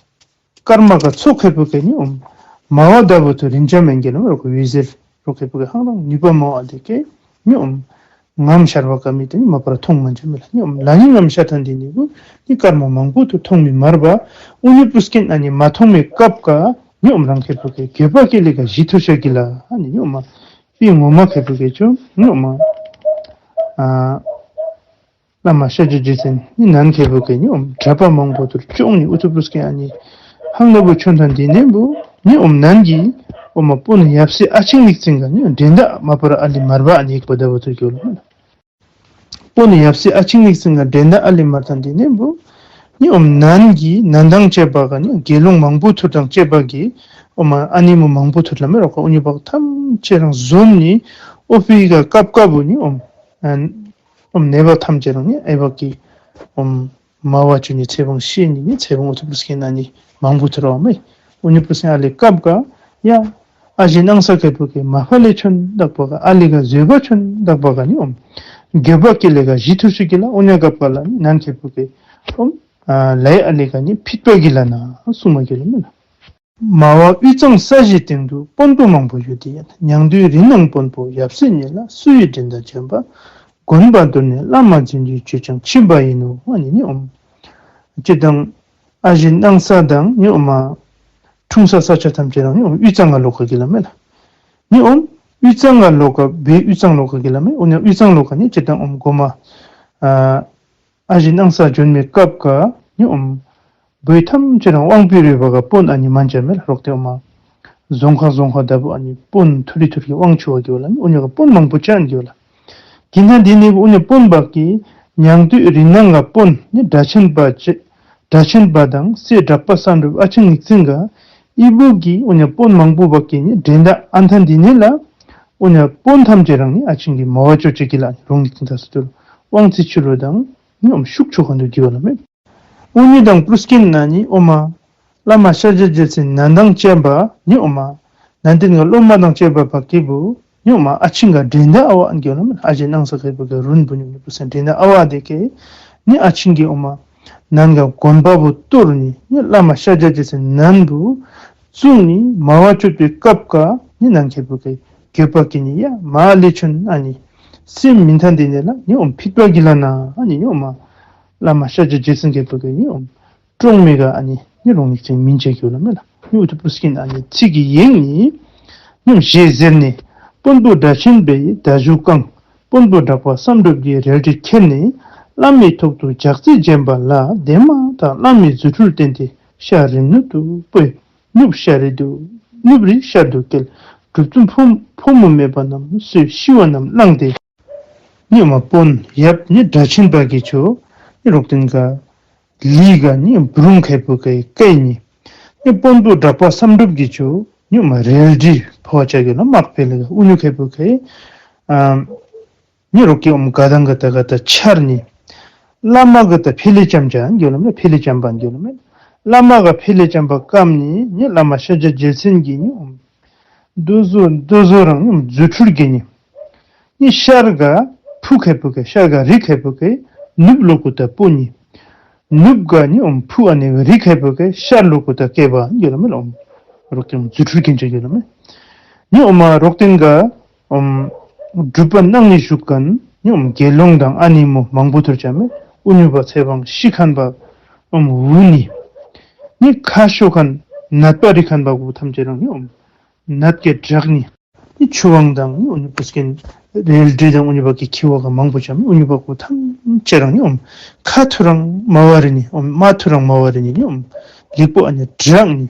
སྐར་མ་ག་ཚོགས་ཁེ་པོ་ཀེ་ནི་ཨོ་མ་མ་བ་ཟླ་བ་ཐུར་རིན་ཆ་མེན་གྱི་ནི་རོག་འོད་ཟེར་རོག་ཁེ་པོ་ཀེ་ཧང་རང་ནུས་པ་མ་བ་འདི་ཀེ་ནི་ཨོ་མ་ངམ་ཤར་བ་ཀ་མི་དེ་ནི་མ་པར་མཐོང་མ་འཇོ་མེ་ལ། ནི་ཨོ་མ་ལ་ནི་ངམ་ཤར་ཐང་འདི་ནི་བུ་ནི་སྐར་མ་མང་པོ་ཐུར་མཐོང་མི་མར་བ། ཨུ་ནི་པུ་རུ་སྐྱེ་ཨ་ནི་མ་མཐོང་མི་སྐབས་ཀ་ནི་ཨོ་མ་རང་ཁེ་པོ་ཀེ་འགྱོད་པ་ཀེ་ལེ་ག་ཞི་ཐུར་ཤ་གི་ལ། ཨ་ནི་ནི་ཨོ་མ་པི་ངོ་མ་ཁེ་པོ་ཀེ་ཆོ་ནི་ཨོ་མ་ཨ་བླ་མ་ཤཱཀྱ་རྗེ་བཙུན་ནི་ནན་ཁེ་པོ་ཀེ་ནི་ཨོ་མ་གྲྭ་པ་མང་པོ་ཐུར་ཅོང་ནི་ཨུ་ཐུ་པུ་རུ་སྐྱེ་ཨ་ནི་ཧང་ད་བོ་ཆོན་ཐང་འདི་ནི་བུ་ནི་ཨོ་མ་ནན་གྱིས་ཨོ་མ་དཔོན་ཡབ་སྲས་ཨ་ཆིང་ལིག་ཙིང་ག་ནི་འགྲན་ཟླ་མ་པར་ཨ་ལི་མར་བ་ཨ་ནི་ཡིག་པ་ད་བོ་ཐུར་གྱོ་ལ་མ་ལ། དཔོན་ཡབ་སྲས་ཨ་ཆིང་ལིག་ཙིང་ག་འགྲན་ཟླ་ཨ་ལི་མར་ཐང་འདི་ནི་བུ་ནི་ཨོ་མ་ནན་གྱིས་ནན་དང་བཅས་པ་ག་ནི་དགེ་སློང་མང་པོ་ཐུར་དང་བཅས་པ་གི་ཨོ་མ་ཨ་ནི་མོ་མང་པོ་ཐུར་ལ་མེ་རོག་ག་ཨུ་ནི་བ་ཐམས་ཅད་རང་ཟོམ་ནི་ཨོ་པི་ག་སྐབས་ཀ་བུ་ནི་ཨོ་མ་ཨོ་མ་ནེ་བ་ཐམས་ཅད་རང་ནི་ཨའི་བ་གི་ཨོ་མ་མ་བ་ཆོ་ནི་ཚེ་བང་ཤེས་ནི་ནི་ཚེ་བང་ཨུ་ཐུ་པུ་རུ་སྐྱེ་ན་ནི་མང་པོ་ཐུར་ར་བ་མེ། ཨུ་ནི་པུ་རུ་སྐྱེ་ཨ་ལི་སྐབས་ཀ་ཡ་ཨ་ཞེ་སྣང་ས་ཁེ་པོ་ཀེ་མ་ཕ་ལེ་ཆོན་དག་པ་ག་ཨ་ལི་ག་བཟོད་པ་ཆོན་དག་པ་ག་ནི་ཨོ་མ་འགྱོད་པ་ཀེ་ལེ་ག་ཞི་ཐུར་ཤ་གི་ལ། ཨོ་ཉ་སྐབས་ཀ་ལ་ནི་ནན་ཁེ་པོ་ཀེ་ཨོ་མ་ཨ་ལའི་ཨ་ལི་ག་ནི་ཕིད་པ་གི་ལ་ན་གསུང་མ་གྱོ་ལ་མེ་ལ། མ་བ་དབུས་གཙང་ས་གཞིའི་སྟེང་དུ། དཔོན་པོ་མང་པོ་ཡོད་དེ་ཡང་། མྱང་འདུས་རི་ནང་དཔོན་པོ། ཡབ་སྲས་ཉིད་ལ་བསུ་བའི་འགྲན་ཟླ་འཇམ་པ། དགོན་པ་འདིར་ནི་བླ་མ་འཛིན་དུས་འགྱོད་ཀྱང་འཆི་བ་ཡིན་ནོ། ཨ་ནི་ནི་ཨོ་མ་སྤྱིར་བཏང་ཨ་ཞེ་སྣང་ས་དང་ནི་ཨོ་མ་འཁྲུངས་ས་ས་ཆ་ཐམས་ཅད་རང་ནི་ཨོ་མ་དབུས་གཙང་ག་ལོགས་ཀ་གི་ལ་མེ་ལ། ནི་ཨོ་མ་དབུས་གཙང་ག་ལོགས་ཀ་བའི་དབུས་གཙང་ལོགས་ཀ་གི་ལ་མེ། ཨོ་ནི་དབུས་གཙང་ལོགས་ཀ་ནི་སྤྱིར་བཏང་ཨོ་མ་གོ་མ་ཨ་ཨ་ཞེ་སྣང་ས་བྱོན་མི་སྐབས་ཀ་ནི་ཨོ་མ་བོད་ཐམས་ཅད་རང་དབང་པོའི་རོལ་པ་ག་དཔོན་ཨ་ནི་མན་ཆད་མེ་ལ་རོག་ཏེ་ཨོ་མ་རྫོང་ཁག་རྫོང་ཁག་ད་བུ་ཨ་ནི་དཔོན་ཐུར་རི་ཐུར་གྱི་དབང་ཆུ་བ་གི་བ་ལ་ནི་ཨོ་ཉ་ག་དཔོན་མང་པོ་ཅན་གི་བ་ལ། གི་ན་འདི་ནི་ཨོ་ཉ་དཔོན་བག་གི་མྱང་འདུས་རི་ནང་ག་དཔོན་ནི་སྒྲ་ཆེན་པ་ཅེ་སྒྲ་ཆེན་པ་དང་སྲས་གྲགས་པ་བསམ་གྲུབ་ཨ་ཆིང་ལིག་ཙིང་ག་ཨི་བུ་གི་ཨོ་ཉ་དཔོན་མང་པོ་བག་གི་ནི་འགྲན་ཟླ་ཨ་མཐའ་འདི་ནི་ལ། ཨོ་ཉ་དཔོན་ཐམས་ཅད་རང་ནི་ཨ་ཆིང་གི་མ་བ་ཅོ་ཅེ་གི་ལ་ནི་རོང་ལིག་ཙིང་ད་སུ་ཐུར་དབང་ཚི་ཆུ་ལོ་དང་ནི་ཨོ་མ་ཤུགས་ཆོ་ཁན་དུ་གི་བ་ལ་མེ། ཨུ་ནི་དང་པུ་རུ་སྐྱེ་ན་ནི་ཨོ་མ་བླ་མ་ཤཱཀྱ་རྗེ་བཙུན་ནན་དང་བཅས་པ་ནི་ཨོ་མ་ནན་ཏན་ག་སློབ་མ་དང་བཅས་པ་བག་གི་བུ་ནི་ཨོ་མ་ཨ་ཆིང་ག་འགྲན་ཟླ་ཨ་བ་ཨན་གྱོ་ལ་མེ་ལ། ཨ་ཞེ་སྣང་ས་ཁེ་པོ་ཀེ་རུན་བུ་ནི་ཨུ་ནི་པུ་སེ་འགྲན་ཟླ་ཨ་བ་དེ་ཀེ་ནི་ཨ་ཆིང་གི་ཨོ་མ་ནན་ག་དགོན་པ་བུ་གཏོར་ནི་ནི་བླ་མ་ཤཱཀྱ་རྗེ་བཙུན་ནན་བུ་བཙུགས་ནི་མ་བ་ཅོ་པའི་སྐབས་ཀ་ནི་ནན་ཁེ་པོ་ཀེ་འགྱོད་པ་ཀེ་ནི་ཡ་མ་ལེ་ཆོན་ཨ་ནི་སེམས་མི་མཐའ་འདི་ནི་ལ་ནི་ཨོ་མ་ཕིད་པ་གི་ལ་ན་ཨ་ནི་ནི་ཨོ་མ་བླ་མ་ཤཱཀྱ་རྗེ་བཙུན་ཁེ་པོ་ཀེ་ནི་ཨོ་མ་བཀྲོངས་མི་ག་ཨ་ནི་ནི་རོང་ལིག་ཙིང་མིན་ཅེ་གྱོ་ལ་མེ་ལ། ནི་ཨུ་ཐུ་པུ་རུ་སྐྱེ་ན་ནི་ཚིག་གི་ཡེངས་ནི་ནི་ཨོ་མ་ཞེས་ཟེར་ནས་དཔོན་པོ་སྒྲ་ཆེན་པའི་མདའ་གཞུ་བཀང་། དཔོན་པོ་གྲགས་པ་བསམ་གྲུབ་ཀྱི་རལ་གྲི་ཁྱེར་ནས་བླ་མའི་ཐོག་ཏུ་ལྗགས་རྩེ་བརྒྱན་པ་ལ་བདེན་མ་ཐག་བླ་མའི་རྫུ་འཕྲུལ་བསྟན་ཏེ་ཤར་རི་ནུབ་ཏུ་སྤོས། ནུབ་ཤར་རི་དུ་ནུབ་རི་ཤར་དུ་བསྐྱལ། གྲུབ་ཐོབ་ཕོ་ཕོ་མོ་མེད་པ་རྣམས་གསོས། ཤི་བ་རྣམས་བླངས་ཏེ། ནི་ཨོ་མ་དཔོན་ཡབ་ནི་སྒྲ་ཆེན་པ་གི་ཆོ་ནི་རོག་ཏིང་ག་ལི་ག་ནི་འབུ་རུང་ཁེ་པོ་ཀེ་སྐེ་ནི་ནི་དཔོན་པོ་གྲགས་པ་བསམ་གྲུབ་ཀྱི་ཆོ་ནི་ཨོ་མ་རལ་གྲི་ཕོ་བ་ཅ་གི་ལ་དམག་འཕེལ་ལ་ག་ཨུ་ནུ་ཁེ་པོ་ཀེ་ཨ་ནི་རོག་གི་ཨོ་མ་ག་དང་ག་ད་ག་ད་ཆར་ནི། བླ་མ་ག་ད་ཕེ་ལེ་ཅམ་ཅ་གྱོ་ལ་མེ་ལ། ཕེ་ལེ་ཅམ་པ་གྱོ་ལ་མེ་ལ། བླ་མ་ག་ཕེ་ལེ་ཅམ་པ་སྐམ་ནི་ནི་བླ་མ་ཤཱཀྱ་རྗེ་བཙུན་གྱི་ནི་ཨོ་མ་རྡོ་བཟོ་རྡོ་བཟོ་རང་ནི་ཨོ་མ་རྫུ་འཕྲུལ་གྱི་ནི། ནི་ཤར་ག་ཕུ་ཁེ་པོ་ཀེ་ཤར་ག་རི་ཁེ་པོ་ཀེ་ནུབ་ལོག་གུ་ད་སྤོ་ནི། ནུབ་ག་ནི་ཨོམ་ཕུ་ཨ་ནི་རི་ཁེ་པོ་ཁེ་ཤར་ལུ་གུ་ད་སྐྱེ་བ་ཡོད་ལ་མེ་ལ་ཨོམ། རོག་ཏིང་རྫུ་འཕྲུལ་གྱིན་ཅིག་ཡོད་ལ་མེ། ནི་ཨོ་མ་རོག་ཏིང་ག་ཨོམ་སྒྲུབ་པ་གནང་ནི་བཞུགས་མཁན་ནི་ཨོམ་དགེ་སློང་དང་ཨ་ནི་མོ་མང་པོ་ཐུར་ཅ་མེ། ཨུ་ཉུ་པ་ཚེ་དབང་ཤི་མཁན་པ་ཨོམ་འུ་ནི། ནི་ཁ་ཤོ་མཁན་ནད་པ་རིག་མཁན་པ་གུ་ཐམས་ཅད་རང་ནི་ཨོམ་ནད་ཀྱི་དྲག་ནི། ནི་ཆུ་དབང་དང་ནི་ཨུ་ཉུ་པ་སྐྱེན་རལ་གྲི་དང་ཨུ་ཉུ་པ་གི་ཁྱི་བ་ག་མང་པོ་ཅ་མེ། ཨུ་ཉུ་པ་གུ་ཐམས་ཅད་རང་ནི་ཨོམ་ཁ་ཐུར་རང་མ་བ་རི་ནི་ཨོམ་མ་ཐུར་རང་མ་བ་རི་ནི་ནི་ཨོམ་ལིག་པོ་ཨ་ནི་དྲག་ནི།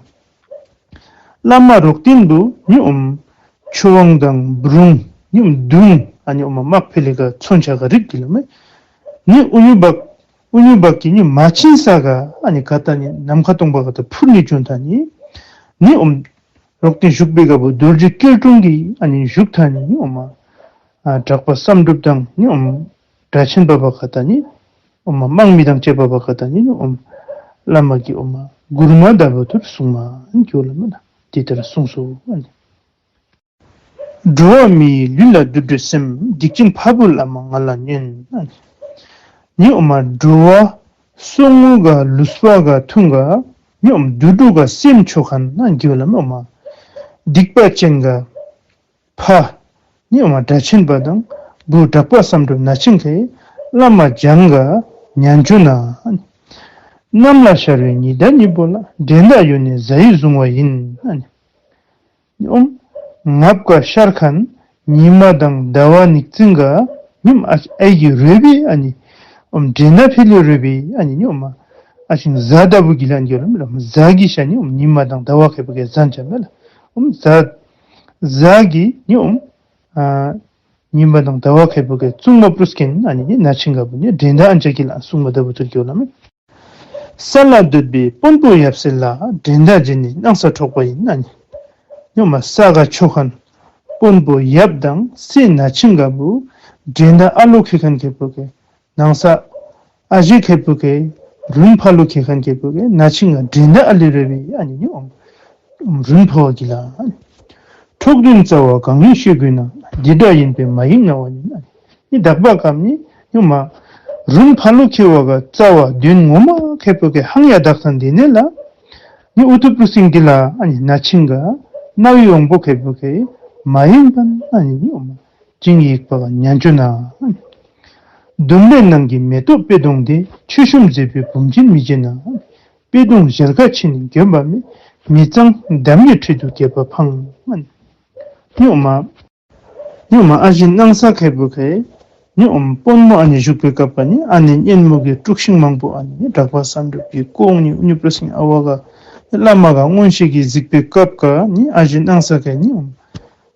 བླ་མ་རོག་ཏིང་དུ་ནི་ཨོམ་ཆུ་དབང་དང་བུ་རུང་ནི་ཨོམ་དུང་ཨ་ནི་ཨོམ་མག་ཕེ་ལི་ག་ཚོན་ཆ་ག་རིག་གི་ལ་མེ། ནི་ཨུ་ཉུ་པ་ཨུ་ཉུ་པ་གི་ནི་མ་ཆིན་ས་ག་ཨ་ནི་ག་ད་ནི་ནམ་མཁའ་སྟོང་པ་ག་ད་ཕུར་ནི་བྱུང་ད་ནི་ནི་ཨོམ་རོག་ཏིང་བཞུགས་པའི་ག་བུ་རྡོ་རྗེ་སྐྱིལ་ཀྲུང་གི་ཨ་ནི་བཞུགས་ཐ་ནི་ནི་ཨོ་མ་ཨ་དྲག་པ་བསམ་གྲུབ་དང་ནི་ཨོ་མ་སྒྲ་ཆེན་པ་བ་ག་ད་ནི་ཨོ་མ་དམག་མི་དང་བཅས་པ་བ་ག་ད་ནི་ནི་ཨོ་མ་བླ་མ་གི་ཨོ་མ་མགུར་མ་ད་བུ་ཐུར་གསུང་མ་ཨ་ནི་གི་ཨོ་ལ་མེ་ལ་དེ་ལྟར་གསུངས་སོ་ཨ་ནི། འགྲོ་བ་མིའི་ལུས་ལ་དུད་འགྲོའི་སེམས། སྡིག་ཅན་ཕ་བུ་བླ་མ་ང་ལ་ཉོན། ནི་ཨོ་མ་འགྲོ་བ་སོ་ངོ་ག་ལུས་པ་ག་ཐུང་ག་ནི་ཨོ་མ་དུད་འགྲོ་ག་སེམས་ཆོ་མཁན་ན་གི་བ་ལ་མེ་ཨོ་མ་སྡིག་པ་ཅན་ག་ཕ་ནི་ཨོ་མ་སྒྲ་ཆེན་པ་དང་བུ་དྲག་པ་བསམ་གྲུབ་ན་ཆིང་ཁེ་བླ་མ་བྱང་ག་ཉན་ཅུ་ན། གནམ་ལ་ཤར་བའི་ཉི་ཟླ་གཉིས་པོ་ལ། འགྲན་ཟླ་ཡོད་ནི་གཟའ་ཡིས་བཟུང་བ་ཡིན། ཨོམ་ངབ་ཀ་ཤར་ཁན་ཉི་མ་དང་ཟླ་བ་ཉིག་ཙིང་ག་ཉིམ་ཨ་ཨའི་གི་རོལ་པའི་ཨ་ནི་ཨོམ་འདྲེ་ནག་ཕི་ལི་རོལ་པའི་ཨ་ནི་ཉིམ་ཨ་ཨ་ཤིང་གཟའ་ལྟ་བུ་གི་ལ་འགྱོ་ལ་མེ་ལ། གཟའ་གི་ཤ་ནི་ཨོམ་ཉི་མ་དང་ཟླ་བ་ཁེ་པོ་གི་གཟན་ཆ་མེ་ལ། ཨོམ་གཟའ་གཟའ་གི་ནི་ཨོམ་ཨ་ཉི་མ་དང་ཟླ་བ་ཁེ་པོ་གི་གཙུག་མ་པུ་རུ་སྐན་ཨ་ནི་ནི་ན་ཆིང་ག་བུ་ནི་འདྲེ་ནག་ཨན་ཅ་གི་ལ་གསུང་མ་ལྟ་བུ་ཐུར་འགྱོ་ལ་མེ། ས་ལ་འདུས་པའི་དཔོན་པོ་ཡབ་སྲས་ལ། འགྲན་ཟླ་བྱེད་ནི་སྣང་ས་འཕྲོག་པ་ཡིན། ཨ་ནི་ཉོ་མ་ས་ག་ཆོ་ཁན་དཔོན་པོ་ཡབ་དང་སྲས་ན་ཆིང་ག་བུ་འགྲན་ཟླ་ཨ་ལོ་ཁེ་ཁན་ཁེ་པོ་གི་ནང་ས་ཨ་ཞེ་ཁེ་པོ་གི་རུན་ཕ་ལོ་ཁེ་ཁན་ཁེ་པོ་གི་ན་ཆིང་ག་འགྲན་ཟླ་ཨ་ལི་རེ་བི་ཨ་ནི་ཉོ་རུན་ཕོ་བ་གི་ལ་ཨ་ནི་འཕྲོག་དོན་རྩ་བ་གང་ཡིན་ཤོད་དགོས་ན། འདི་འདྲ་ཡིན་པས་མ་ཡེངས་རྣ་བ་ཉིད། ཨ་ནི་ནི་དག་པ་གམ་ནི་ཉོ་མ་རུན་ཕ་ལོ་ཁེ་བ་ག་རྩ་བ་དོན་ངོ་མ་ཁེ་པོ་གི་ཧང་ཡ་དག་ཐང་འདི་ནེ་ལ་ནི་ཨུ་ཐུ་པུ་སིང་གི་ལ་ཨ་ནི་ན་ཆིང་ག་རྣ་བའི་དབང་པོ་ཁེ་པོ་གི་མ་ཡེངས་པ་ཨ་ནི་ཉོ་མ་ཇིང་ཡིག་པ་ག་ཉན་ཅོ་ན། ཨ་ནི་དུམ་ལེ་ནང་གི་མེ་ཏོག་པད་སྡོང་དེ། མཆོད་བཤམས་མཛེས་པའི་བུམ་ཆེན་མི་བརྗེད་ན། པད་སྡོང་ཞལ་དཀར་ཕྱེ་ནས་གྱོན་པ་མེད། མི་གཙང་འདམ་གྱི་ཁྲོད་དུ་སྐྱེས་པ་ཕངས། ཨ་ནི་ཉོ་མ་ཉོ་མ་ཨ་ཞེ་སྣང་ས་ཁེ་པོ་གི་ཉོ་མ་དཔོན་མོ་ཨ་ནི་བཞུགས་པའི་སྐབས་ཨ་ནི་ཨ་ནེ་གཉེན་མོ་གི་དཀྲུག་ཤིང་མང་པོ་ཨ་ནི་དྲག་པ་བསམ་གྲུབ་ཀྱི་ཀོང་ནི་ཨུ་ཉུ་པུ་རུ་སིང་ཨ་བ་ག་བླ་མ་ག་མངོན་ཤེས་ཀྱིས་གཟིགས་པའི་སྐབས་ག་ནི་ཨ་ཞེ་སྣང་ས་ག་ཉོ་མ་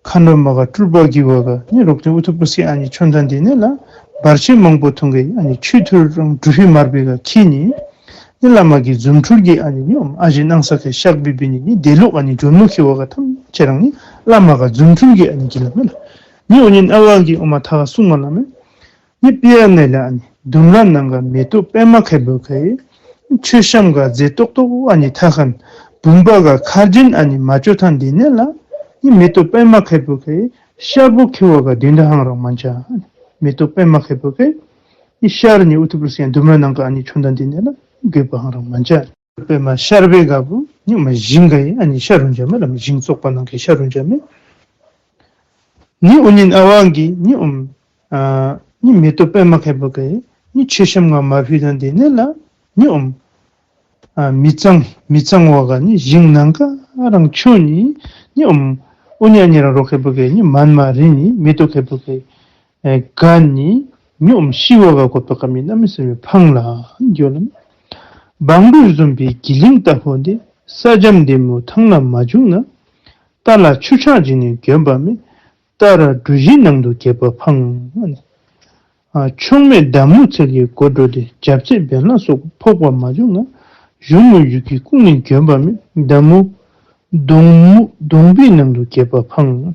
མཁའ་འགྲོ་མ་ག་སྤྲུལ་པ་གི་བ་ག་ནི་རོག་ཏེ་ཨུ་ཐུ་པུ་སི་ཨ་ནི་ཆོན་ཐང་འདི་ནེ་ལ་བར་ཆད་མང་པོ་ཐོང་གི་ཨ་ནི་ཆོས་ཐུར་རང་གྲུ་ཧི་མར་བེ་ག་ཁྱི་ནི་ནི་བླ་མ་གི་རྫུ་འཕྲུལ་གྱི་ཨ་ནི་ཉོ་མ་ཨ་ཞེ་སྣང་ས་ཁེ་ཤག་བི་བི་ནི་ནི་དེ་ལོག་ཨ་ནི་ཇོན་མོ་ཁེ་བ་ག་ཐམས་ཅད་རང་ནི་བླ་མ་ག་རྫུ་འཕྲུལ་གྱི་ཨ་ནི་གི་ལ་མེ་ལ། ནི་ཨོ་ཉིན་ཨ་བ་གི་ཨོ་མ་ཐ་ག་གསུང་མ་ལ་མེ། ནི་པི་ཡ་ནེ་ལ་ཨ་ནི་དུམ་ལ་ནང་ག་མེ་ཏོག་པད་མ་ཁེ་པོ་གི་མཆོད་བཤམས་ག་མཛེས་ཏོག་ཏོ་ཨ་ནི་ཐ་ཁན་བུམ་པ་ག་ཁར་ཇིན་ཨ་ནི་མ་ཅོ་ཐང་འདི་ནེ་ལ་ནི་མེ་ཏོག་པད་མ་ཁེ་པོ་གི་ཤར་བུ་ཁེ་བ་ག་དོན་དག་ཧང་རང་མན་ཅ། མེ་ཏོག་པད་མ་ཁེ་པོ་གི་ནི་ཤར་ནི་ཨུ་ཐུ་པུ་རུ་སིང་དུམ་ར་ནང་ག་ཨ་ནི་ཆོན་ཐང་འདི་ནེ་ལ་དགོས་པ་ཧང་རང་མན་ཅ། པད་མ་ཤར་བེ་ག་བུ་ཉོ་མ་ཞིང་ག་ཨ་ནི་ཤར་རུང་ཅ་མེ་ལ་མེ་ཞིང་བཙོག་པ་ནང་གི་ཤར་རུང་ཅ་མེ། ནི་ཨོ་ཉིན་ཨ་བ་གི་ནི་ཨོམ་ཨ་ནི་མེ་ཏོག་པད་མ་ཁེ་པོ་གི་ནི་མཆོད་བཤམས་ག་མ་ཕུལ་ཐང་འདི་ནེ་ལ་ནི་ཨོམ་ཨ་མི་གཙང་མི་གཙང་བ་ག་ནི་ཞིང་ནང་ག་རང་ཆོ་ནི་ནི་ཨོམ་ཨོ་ཉི་ཨ་ཉི་རང་རོག་ཁེ་པོ་གི་ནི་མན་མ་རི་ནི་མེ་ཏོག་ཁེ་པོ་གི་ཨེ་ག་ནི་ཉོ་མ་ཤི་བ་ག་གོ་ཏོ་ཀ་མི་ན་མི་སེ་མི་ཕང་ལ་འགྱོ་ལ་མེ། བང་འབྲུག་བཟུམ་པའི་གི་ལིང་ལྟ་བུ་འདི། ས་འཇམ་ལྡེ་མོ་ཐང་ལ་མ་བྱུང་ན། རྟ་ལ་ཆུ་ཆག་བྱིན་ནས་གྱོན་པ་མེད། རྟ་ར་གྲུ་བཞིའི་ནང་དུ་སྐྱེས་པ་ཕངས། ཨ་ནི་ཨ་མཆོག་མེད་མདའ་མོ་ཚལ་གྱི་སྒོ་འགྲོ་སྟེ། རྒྱབ་རྩེ་བན་ལ་སོགས་ཕོག་པ་མ་བྱུང་ན། གཞོན་ནུ་ཡུག་གི་ཀུན་ནས་གྱོན་པ་མེད། མདའ་མོ་གདོང་མོ་གདོང་པའི་ནང་དུ་སྐྱེས་པ་ཕངས།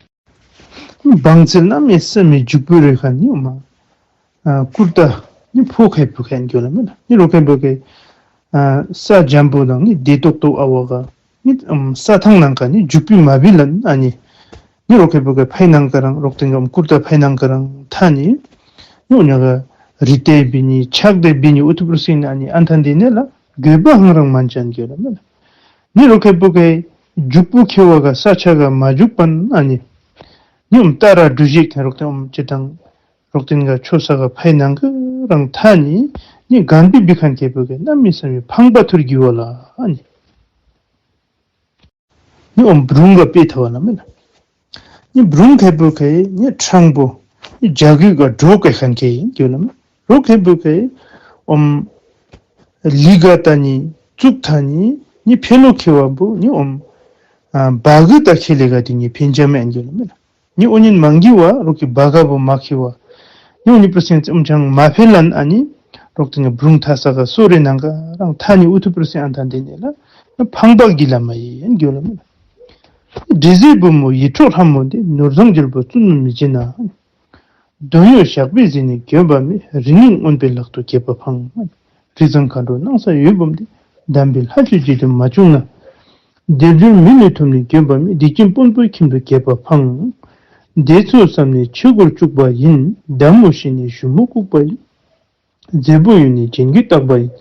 བང་རྩལ་གནམ་མེད་ས་མེད་འཇུག་པོའི་རེ་ཁ་ནི་མ། ཨ་ཀུར་ཏ་ནི་ཕོ་ཁའི་བུ་ཁན་གྱོ་ལ་མེད་ལ་ནི་རོ་ཁའི་བུ་ཁའི་ཨ་ས་འཇམ་པོ་དང་ནི་བདེ་ཏོག་ཏོ་ཨ་བ་ག་ནི་ཨམ་ས་ཐང་ནང་ཁ་ནི་འཇུག་པའི་མ་བི་ལ་ཨ་ནི་ནི་རོ་ཁའི་བུ་ཁའི་ཕའི་ནང་ཁ་རང་རོག་ཏེང་གམ་ཀུར་ཏ་ཕའི་ནང་ཁ་རང་ཐ་ནི་ནི་འོ་ཉ་ག་ རི་ཏེ་བི་ནི་ཆག་ཏེ་བི་ནི་ཨུ་ཐུ་པུར་སིང་ཨ་ནི་ཨན་ཐན་དེ་ནེ་ལ་དགོས་པ་ཧང་རང་མན་ཅན་གྱོ་ལ་མེ་ལ། ནི་རོ་ཁེ་པུ་ཁེ་འཇུག་པུ་ཁེ་བ་ག་ས་ཆ་ག་མ་འཇུག་པན་ཨ་ནི་ནི་ཨོམ་ཏ་ར་འབྲུ་ཞིག་ཐེ་རོག་ཏེ་ཨོམ་ཅི་དང་རོག་ཏེན་ག་ཆོ་ས་ག་ཕའི་ནང་ག་རང་ཐ་ནི་ནི་གན་པི་བི་ཁན་ཁེ་པུ་ཁེ་ནམ་མི་སམ་མི་ཕང་པ་ཐུར་གི་བ་ལ་ཨ་ནི། ནི་ཨོམ་བུ་རུང་ག་པེ་ཐ་བ་ལ་མེ་ལ། ནི་བུ་རུང་ཁེ་པུ་ཁེ་ནི་ཕྲང་པོ་ནི་ཇ་གུ་ག་འགྲོ་ཁེ་ཁན་ཁེ་ཨིན་གྱོ་ལ་མེ། རོ་ཁེ་པུ་ཁེ་ཨོམ་ལི་ག་ཏ་ནི་ཙུག་ཐ་ནི་ནི་ཕེ་ལོ་ཁེ་བ་བུ་ནི་ཨོམ་ཨ་བ་གུ་ཏ་ཁེ་ལེ་ག་ཏི་ནི་ཕེན་ཅ་མེ་ཨིན་གྱོ་ལ་མེ་ལ། ནི་ཨོ་ཉིན་མང་གི་བ་རོག་གི་བ་ག་བུ་མ་ཁེ་བ། ནི་ཨོ་ཉིན་པུར་སེན་ཙམ་ཅང་མ་ཕེ་ལན་ཨ་ནི་རོག་ཏེན་ག་བུ་རུང་ཐ་ས་ག་སོ་རེ་ནང་ག་རང་ཐ་ནི་ཨུ་ཐུ་པུར་སེན་ཨན་ཐན་དེ་ནེ་ལ་ཕང་པ་གི་ལ་མ་ཡི་ཨིན་གྱོ་ལ་མེ་ལ། འདྲེ་རྫི་བུ་མོ་ཡིད་འཕྲོག་ལྷ་མོ་འདི། ནོར་བཟང་རྒྱལ་པོ་བཙུན་མོ་མི་བྱེད་ན། འདོད་ཡོན་ཞགས་པས་ཟིན་ནས་འགྱོད་པ་མེད། རིགས་ངན་རྔོན་པའི་ལག་ཏུ་རྒྱལ་པོ་འཕང་། རིགས་བཟང་མཁའ་འགྲོ་སྣང་ས་འོད་འབུམ་འདི། དམ་པའི་ལྷ་ཆོས་བྱེད་དུ་མ་བྱུང་ན། སྡེབ་སྦྱོར་མི་ལུས་ཐོབ་ནས་འགྱོད་པ་མེད། སྡིག་ཅན་དཔོན་པོའི་ཁྱིམ་དུ་རྒྱལ་པོ་འཕང་། འདས་ཚུལ་བསམས་ནས་ཆོས་སྒོར་བཅུག་པ་ཡིན། མདའ་མོ་བཞེས་ནས་གཞུ་མོ་བཀུག་པ་ཡིན། མཛེ་པོ་ཡོད་ནས་རྒྱན་གྱིས་བཏགས་པ་ཡིན།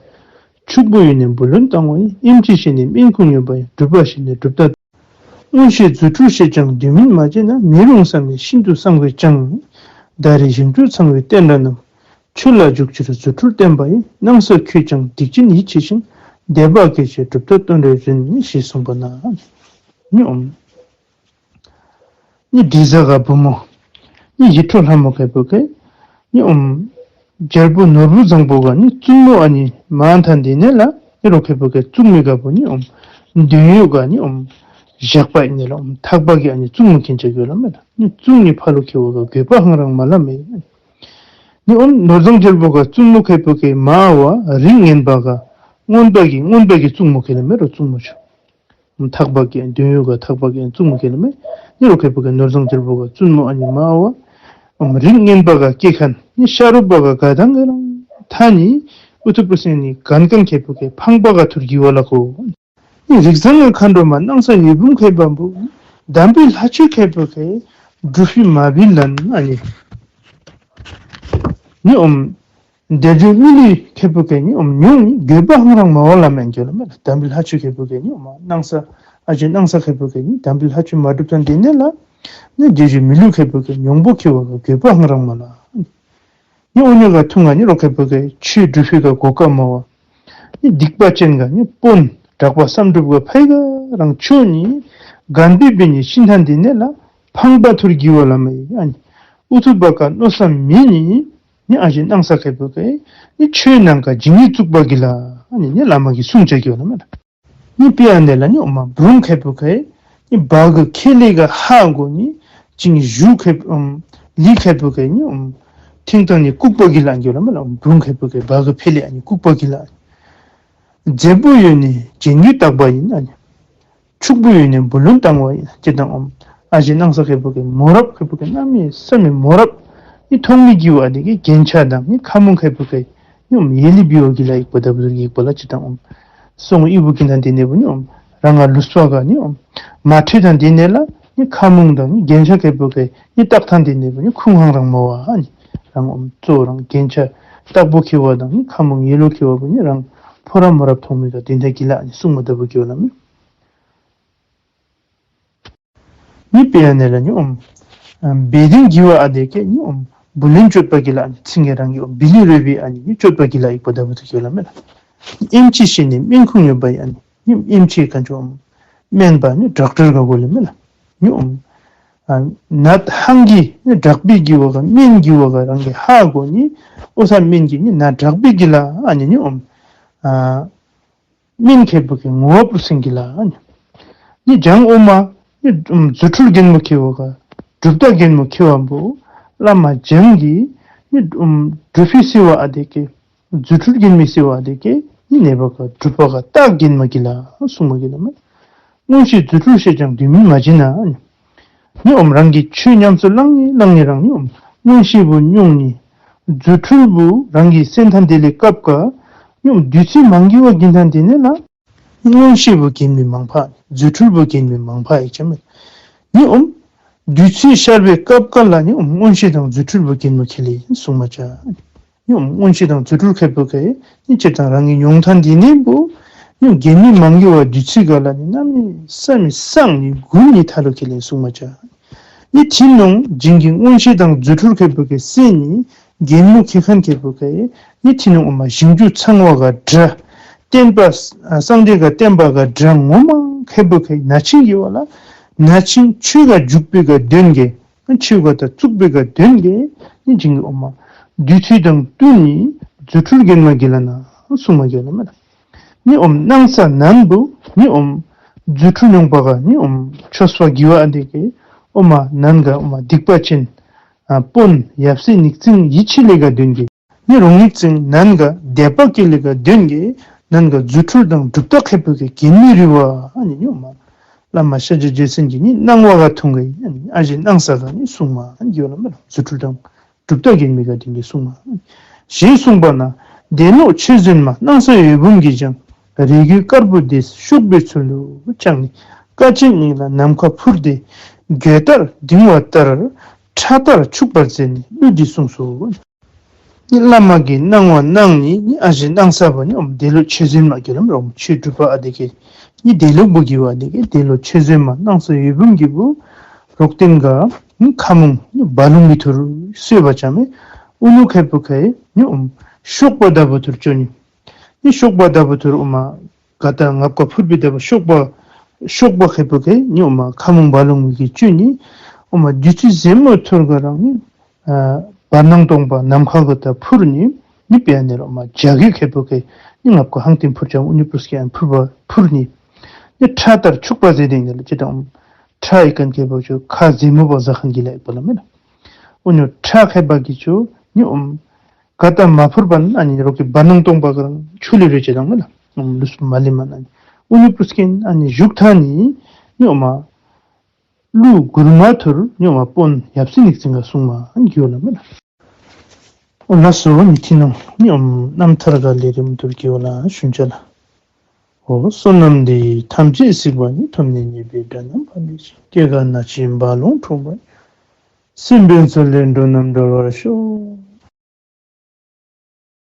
ཕྱུག་པོ་ཡོད་ནས་བུ་ལོན་བཏང་བ་ཡིན། ཨེམ་ཆི་བཞེས་ནས་སྨན་ཁུང་ཉོས་པ་ཡིན། སྒྲུབ་པ་བཞེས་ནས་གྲུབ་རྟགས། མངོན་ཤེས་རྫུ་འཕྲུལ་ཤེས་ཀྱང་དུས་མིན་མ་བྱས་ན། མི་རུང་བསམ་ནས་ཤིན་ཏུ་གསང་བས་ཀྱང་། ད་རེས་ཞིང་བཅུ་ཚང་བའི་བསྟན་དགྲ་རྣམས། ཆོས་ལ་འཇུག་ཕྱིར་རྫུ་འཕྲུལ་བསྟན་པ་ཡིན། སྣང་ས་འཁྱུད་ཀྱང་སྡིག་ཅན་ཡིད་ཆེས་ཤིང་། འདས་པ་སྐྱེ་ཕྱིར་གྲུབ་རྟགས་སྟོན་རེ་རིན། ཞེས་གསུངས་པ་ན། ཉོམ། ནི་འདྲེ་བཟའ་ག་བུ་མོ། ནི་ཡིད་འཕྲོག་ལྷ་མོ་ཁེ་པུ་ཁེ། ནི་ཨོམ། རྒྱལ་པོ་ནོར་བུ་བཟང་པོ་ག་ནི་བཙུན་མོ་ཨ་ནི་མ་ཐན་དེ་ནེ་ལ་ནི་རོ་ཁེ་པུ་ཁེ་བཙུན་མོ་ག་བུ་ནི་ཨོམ། འདོད་ཡོན་ག་ནི་ཨོམ། ཞགས་པ་ཨིན་ནི་ལ་ཨོམ་ཐག་པ་གི་ཨ་ནི་བཙུན་མོ་ཁེན་ཆ་གི་ལ་མེ་ལ། ནི་བཙུན་ནི་ཕ་ལོ་ཁེ་བ་ག་དགོས་པ་ཧང་རང་མ་ལ་མེ། ནི་ཨོམ་ནོར་བཟང་རྒྱལ་པོ་ག་བཙུན་མོ་ཁེ་པུ་ཁེ་མ་བ་རིགས་ངན་པ་ག་རྔོན་པ་གི་རྔོན་པ་གི་བཙུན་མོ་ཁེ་ལ་མེ་རོ་བཙུན་མོ་ཆུ། ཐག་པ་གི་འདོད་ཡོན་ག་ཐག་པ་གི་བཙུན་མོ་ཁེ་ལ་མེ། ནི་རོ་ཁེ་པུ་ཁེ་ནོར་བཟང་རྒྱལ་པོ་ག་བཙུན་མོ་ཨ་ནི་མ་བ། ཨམ་རིགས་ངན་པ་ག་སྐྱེ་ཁན་ནི་ཤ་རུ་པ་ག་ག་དང་ག་རང་ཐ་ནི་ཨུ་ཐུ་པུར་སེན་ནི་གན་གན་ཁེ་པུ་ཁེ་ཕང་པ་ག་ཐུར་གི་བ་ལ་ཁོ། ནི་རིགས་བཟང་ངི་མཁའ་འགྲོ་མ་སྣང་ས་འོད་འབུམ་ཁེ་པ་བུ། དམ་པའི་ལྷ་ཆོས་ཁེ་པུ་ཁེ་སྒྲུབ་ཕྱིར་མ་བིལ་ལན་ཨ་ནི། ནི་ཨོམ། འདས་རྒྱུ་མི་ལུས་ཁེ་པུ་ཁེ་ནི་ཨོམ་ཉུང་ནི་དགོས་པ་ཧང་རང་མ་བ་ལ་མེན་གྱོ་ལ་མེ་ལ། དམ་པའི་ལྷ་ཆོས་ཁེ་པུ་ཁེ་ནི་ཨོམ་སྣང་ས་ཨ་ཅེ་སྣང་ས་ཁེ་པུ་ཁེ་ནི་དམ་པའི་ལྷ་ཆོས་མ་སྒྲུབ་ཐན་དེ་ནེ་ལ་ནི་འདས་རྒྱུ་མི་ལུས་ཁེ་པུ་ཁེ་ཉུང་པོ་ཁེ་བ་ག་དགོས་པ་ཧང་རང་མ་ལ། ནི་ཨོ་ཉོ་ག་ཐུང་ང་ནི་རོ་ཁེ་པུ་ཁེ་ཆོས་སྒྲུབ་ཕྱིར་ག་གོ་སྐབས་མ་བ། ནི་སྡིག་པ་ཅན་ག་ནི་དཔོན་དྲག་པ་བསམ་གྲུབ་ག་ཕའི་ག་རང་ཆོས་ནི་གན་པི་བི་ནི་ཤིན་ཐན་དེ་ནེ་ལ་ཕང་པ་ཐུར་གི་བ་ལ་མེ་ཨ་ནི། ཨུ་ཐུ་པ་ག་མནོ་བསམ་མེད་ནི། ནི་ཨ་ཞེ་སྣང་ས་ཁེ་པུ་ཁེ། ནི་ཆོས་ནང་ག་ཇི་ནི་བཙུགས་པ་གི་ལ། ཨ་ནི་ནི་བླ་མ་གི་གསུང་ཆ་གི་བ་ལ་མེ་ལ། ནི་པི་ཨ་ནེ་ལ་ནི་ཨོ་མ་བུ་རུང་ཁེ་པུ་ཁེ། ནི་བ་གི་ཁེ་ལེ་ག་ཧ་གོ་ནི། ཅིང་ཞུ་ཁེ་ཨམ་ལི་ཁེ་པུ་ཁེ་ནི་ཨོམ། ཐིང་ཐང་ནི་ལྐུགས་པ་གི་ལ་གི་བ་ལ་མེ་ལ། བུ་རུང་ཁེ་པུ་ཁེ་བ་གི་ཕེ་ལེ་ཨ་ནི་ལྐུགས་པ་གི་ལ། མཛེས་པོ་ཡོད་ནི་རྒྱན་གྱིས་བཏགས་པ་ཡིན་ཨ་ནི། ཕྱུག་པོ་ཡོད་ནི་བུ་ལོན་བཏང་བ་ཡིན་ཅེས་དང་ཨོམ། ཨ་ཞེ་སྣང་ས་ཁེ་པུ་ཁེ་མོ་རབ་ཁེ་པུ་ཁེ་གནམ་མེད་ས་མེད་མོ་རབ། ནི་མཐོང་མི་གི་བ་དེ་གི་རྒྱན་ཆ་དང་ནི་ཁ་མོང་ཁེ་པུ་ཁེ་ནི་ཨོམ་ཡེ་ལི་བི་བ་གི་ལ་ཡིག་པ་ད་བུ་ཡིག་པ་ལ་ཅེས་དང་ཨོམ། སོང་ཨི་བུ་གི་ནང་དེ་ནེ་བུ་ནི་ཨོམ། རང་ང་ལུས་པ་ག་ནི་ཨོམ། མ་ཁྲེ་དང་དེ་ནེ་ལ་ནི་ཁ་མོང་དང་ནི་རྒྱན་ཆ་ཁེ་པུ་ཁེ་ནི་བཏགས་ཐང་དེ་ནེ་བུ་ནི་ཁུངས་ཧང་རང་མ་བ་ཨ་ནི། རང་ཨོམ་གཙོ་རང་རྒྱན་ཆ་བཏགས་པོ་ཁེ་བ་དང་ནི་ཁ་མོང་ཡེ་ལོ་ཁེ་བ་བུ་ནི་རང་ཕོ་རབ་མོ་རབ་མཐོང་མི་ག་དེ་འདྲ་གི་ལ་ཨ་ནི་གསུང་མ་ད་བུ་གི་བ་ལ་མེ། ནི་པི་ཨ་ནེ་ལ་ནི་ཨོམ། བེ་དིང་གི་བ་ཨ་དེ་ཀེ་ནི་ཨོམ། བུ་ལོན་སྤྱོད་པ་གི་ལ་ནི་ཚིང་གེ་རང་གི་ཨོམ། བི་ལི་རོལ་བི་ཨ་ནི་ནི་སྤྱོད་པ་གི་ལ་ཡིག་པ་ད་བུ་ཐུ་གི་ལ་མེ་ལ། ཨེམ་ཆི་ཤེས་ནི་སྨན་ཁུང་ཡོད་པ་ཡ་ནི་ནི་ཨེམ་ཆི་ག་ཅོ་ཨོམ། སྨན་པ་ནི་ཌོག་ཊར་ག་གོ་ལེ་མེ་ལ། ནི་ཨོམ། ནད་ཧང་གི་ནི་དྲག་པི་གི་བ་ག་སྨན་གི་བ་ག་རང་གི་ཧ་གོ་ནི་ཨོ་ས་སྨན་གི་ནི་ནད་དྲག་པི་གི་ལ་ཨ་ནི་ནི་ཨོམ། སྨན་ཁེ་པུ་ཁེ་ངོ་བོ་པུར་སེང་གི་ལ་ནི། ནི་འཇང་ཨོ་མ་ནི་རྫུ་འཕྲུལ་རྒན་མོ་ཁེ་བ་ག་གྲུབ་རྟགས་རྒན་མོ་ཁེ་བ་བུ་བླ་མ་འཇང་གི་ནི་སྒྲུབ་ཕྱིར་སི་བ་ཨ་དེ་ཀེ་རྫུ་འཕྲུལ་རྒན་མོ་སི་བ་ཨ་དེ་ཀེ་ནི་ནེ་བ་ག་གྲུབ་པ་ག་རྟགས་རྒན་མོ་གི་ལ་གསུང་མ་གི་ལ་མེ། མངོན་ཤེས་རྫུ་འཕྲུལ་ཤེས་ཀྱང་དུས་མིན་མ་བྱིན་ན་ནི། ནི་ཨོམ་རང་གི་ཆོས་ཉམས་སུ་བླང་ནི་བླང་ནི་རང་ནི་ཨོམ་མངོན་ཤེས་བུ་ཉུང་ནི། རྫུ་འཕྲུལ་བུ་རང་གི་སེམས་ཐང་དེ་ལས་སྐབས་ཀ་ནི་ཨོམ་བདུད་རྩི་མང་གི་བ་གིན་ཐང་དེ་ནེ་ལ། མངོན་ཤེས་བུ་གིན་མི་མང་ཕ་རྫུ་འཕྲུལ་བུ་གིན་མི་མང་ཕ་ཡི་ཆ་མེད། ནི་ཨོམ་བདུད་རྩི་ཤར་བའི་སྐབས་ཀ་ལ་ནི་ཨོམ་མངོན་ཤེས་དང་རྫུ་འཕྲུལ་བུ་གིན་མི་ཁེ་ལེ་གསུང་མ་ཅ། ནི་ཨོམ་མངོན་ཤེས་དང་རྫུ་འཕྲུལ་ཁེ་པོ་ཁེ་ནི་སྤྱིར་བཏང་རང་གི་མྱོང་ཐངས་འདི་ནི་བུ་ནི་རྒན་མི་མང་གི་བ་དུས་ཚིགས་ག་ལ་ནི་གནམ་མེད་ས་མེད་སང་ནི་དགུན་ནི་ཐ་ལོ་ཁེ་ལེན་གསུང་མ་བྱ། ནི་ཐི་ནོང་བྱིན་གྱིས་མངོན་ཤེས་དང་རྫུ་འཕྲུལ་ཁེ་པོ་ཁེ་སེ་ནི་རྒན་མོ་ཁེ་ཁན་ཁེ་པོ་ཁེ་ནི་ཐི་ནོང་ཨོ་མ་ཞིང་རྒྱུ་ཚང་བ་ག་འདྲ། བསྟན་པ་སངས་རྒྱས་ག་བསྟན་པ་ག་འདྲ་ངོ་མ་ཁེ་པོ་ཁེ་ན་ཆིང་གི་བ་ལ་ན་ཆིང་ཆོས་ག་འཇུག་པའི་ག་དོན་གེ་ཆོས་ག་ད་བཙུགས་པའི་ག་དོན་གེ་ནི་བྱིན་གྱིས་ཨོ་མ་དུས་ཚོད་དང་བསྟུན་ནི་རྫུ་འཕྲུལ་རྒྱན་མ་གི་ལ་ན་གསུང་མ་གི་ལ་མེ་ལ། ནི་ཨོམ་སྣང་ས་ནན་བུ་ནི་ཨོམ་རྫུ་འཕྲུལ་མྱོང་པ་ག་ནི་ཨོམ་ཆོས་པ་གི་བ་ཨ་དེ་གེ་ཨོ་མ་ནན་ག་ཨོ་མ་སྡིག་པ་ཅན་ཨ་དཔོན་ཡབ་སྲས་ཉིག་ཙིང་ཡིད་ཆེས་ལས་ག་དོན་གེ་ནི་རོང་ཉིག་ཙིང་ནན་ག་དད་པ་སྐྱེ་ལས་ག་དོན་གེ་ནན་ག་རྫུ་འཕྲུལ་དང་གྲུབ་རྟགས་ཁེ་པོ་ཁེ་རྒྱན་མི་རི་བ་ཨ་ནི་ནི་ཨོ་མ་བླ་མ་ཤཱཀྱ་རྗེ་བཙུན་གྱི་ནི་སྣང་བ་ག་ཐུང་གེ་ཨ་ནི་ཨ་ཞེ་སྣང་ས་ག་ནི་གསུང་མ་ཨ་ནི་གི་བ་ལ་མེ་ལ་རྫུ་འཕྲུལ་དང་གྲུབ་རྟགས་རྒྱན་མི་ག་དོན་གེ་གསུང་མ། ཞེས་གསུངས་པ་ན། དེ་ལོ་ཆོས་བཟོད་མ་སྣང་ས་འོད་འབུམ་གྱིས་ཀྱང་། རས་གུར་དཀར་པོ་དེ་གཤོག་པའི་ཚུལ་དུ་བཅངས་ནས། དཀའ་སྤྱད་ཉིད་ལ་ནམ་མཁའ་འཕུར་ཏེ། འགྱོད་ལྟར་ལྡིང་བ་ལྟར། ཁྲ་ལྟར་འཁྱུག་པར་མཛད་ནས་གླུ་འདི་གསུངས་སོ། ནི་བླ་མ་གི་སྣང་བ་སྣང་ནི་ནི་ཨ་ཞེ་སྣང་ས་བ་ནི་ཨོམ་དེ་ལོ་ཆོས་བཟོད་མ་གི་ལམ་རོང་ཆོས་སྒྲུབ་པ་ཨ་དེ་གེ་ནི་དེ་ལོ་བུ་གི་བ་དེ་གེ་དེ་ལོ་ཆོས་བཟོད་མ་སྣང་ས་འོད་འབུམ་གྱི་བུ། རོག་སྟེང་ག་ནི་ཁ་མུང་ནི་བ་ལུང་གི་ཐུར་གསོལ་བ་བཅའ་མེ། ཨུ་ནུ་ཁེ་པོ་ཁེ་ནི་ཨོམ་གཤོག་པ་ལྟ་བུ་ཐུར་བཅོ་ནི། ནི་གཤོག་པ་ལྟ་བུ་ཐུར་ཨོ་མ་ག་ད་ནམ་མཁའ་འཕུར་བའི་ལྟ་བུ་གཤོག་པ་གཤོག་པ་ཁེ་པོ་ཁེ་ནི་ཨོ་མ་ཁ་མུང་བ་ལུང་གི་བཅོ་ནི། ཨོ་མ་བདུད་རྩི་ཟེ་མོ་ཐུར་ག་རང་ནི་ཨ་བར་སྣང་སྟོང་པ་ནམ་མཁའ་ག་ད་འཕུར་ནི། ནི་དཔེ་ཨ་ནི་ལོ་མ་བྱ་རྒོད་ཁེ་པོ་ཁེ་ནི་ནམ་མཁའ་ཧང་སྟེང་འཕུར་ཅང་ཨུ་ནུ་པུས་ཀི་ཨན་འཕུར་བ་འཕུར་ནི། ནི་ཁྲ་ལྟར་འཁྱུག་པ་ཟེར་དེ་ནི་ལ་ཅི་དང་ཁྲ་ཨི་ཀན་ཁེ་པོ་ཆུ་ཁ་ཟེ་མོ་བ་ཟ་ཁན་གི་ལ་ཨི་པོ་ལ་མེ་ལ། ཨུ་ནུ་ཁྲ་ཁེ་པ་གི་ཆུ་ནི་ཨོམ་ག་ད་མ་འཕུར་པ་ན་ཨ་ནི་རོག་གི་བར་སྣང་སྟོང་པ་ག་རང་ཆུ་ལི་རེ་ཅི་དང་མེ་ལ། ཨོམ་ལུས་མ་ལི་མ་ན་ནི་ཨུ་ནུ་པུས་ཀི་ཨན་ཨ་ནི་བཞུགས་ཐ་ནི་ནི་ཨོ་མ་གླུ་མགུར་མ་ཐུར་ནི་ཨོ་མ་དཔོན་ཡབ་སྲས་ཉིག་ཙིང་ག་གསུང་མ་ཨན་གི་ཝ་ལ་མེ་ལ། ཨོ་ལགས་སོ། ནི་ཐི་ནོང་ནི་ཨོམ་རྣམ་ཐར་ག་ལས་རིམ་ཐུར་གི་ཝ་ལ་ཞུན་ཅ་ལ། ཨོ་བསོད་ནམས་འདི་ཡིས་ཐམས་ཅད་གཟིགས་པ་ཉིད། ཐོབ་ནས་ཉེས་པའི་དགྲ་རྣམས་ཕམ་བྱས་ཤིང་། སྐྱེ་རྒ་ན་འཆིའི་རྦ་ཀློང་འཁྲུགས་པ་ཡི། སྲིད་པའི་མཚོ་ལས་འགྲོ་རྣམས་སྒྲོལ་བར་ཤོག།